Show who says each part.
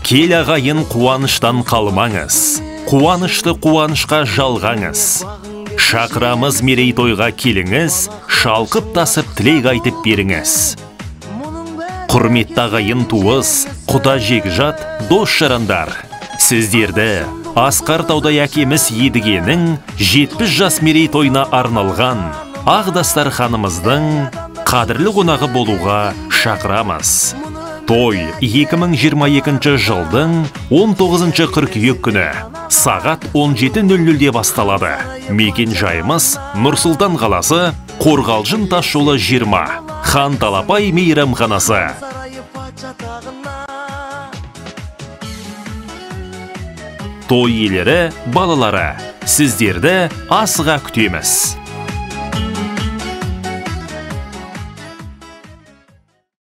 Speaker 1: Кел ағайын, қуаныштан қалмаңыз, қуанышты қуанышқа жалғаңыз. Шақырамыз мерейтойға келіңіз, шалқып тасып тілек айтып беріңіз. Құрметті ағайын туыс, құда жекжат, дос жарандар, сіздерді асқар таудай әкеміз Едігенің 70 жас мерейтойына арналған ақ дастарханымыздың қадірлі қонағы болуға шақырамыз. Той 2022 жылдың 19 қыркүйек күні сағат 17:00-де басталады. Мекен жайымыз Нұр-Сұлтан қаласы, Қорғалжын тас жолы 20, Хан Талапай мейрамханасы. Той иелері, балалары, сіздерді асыға күтеміз.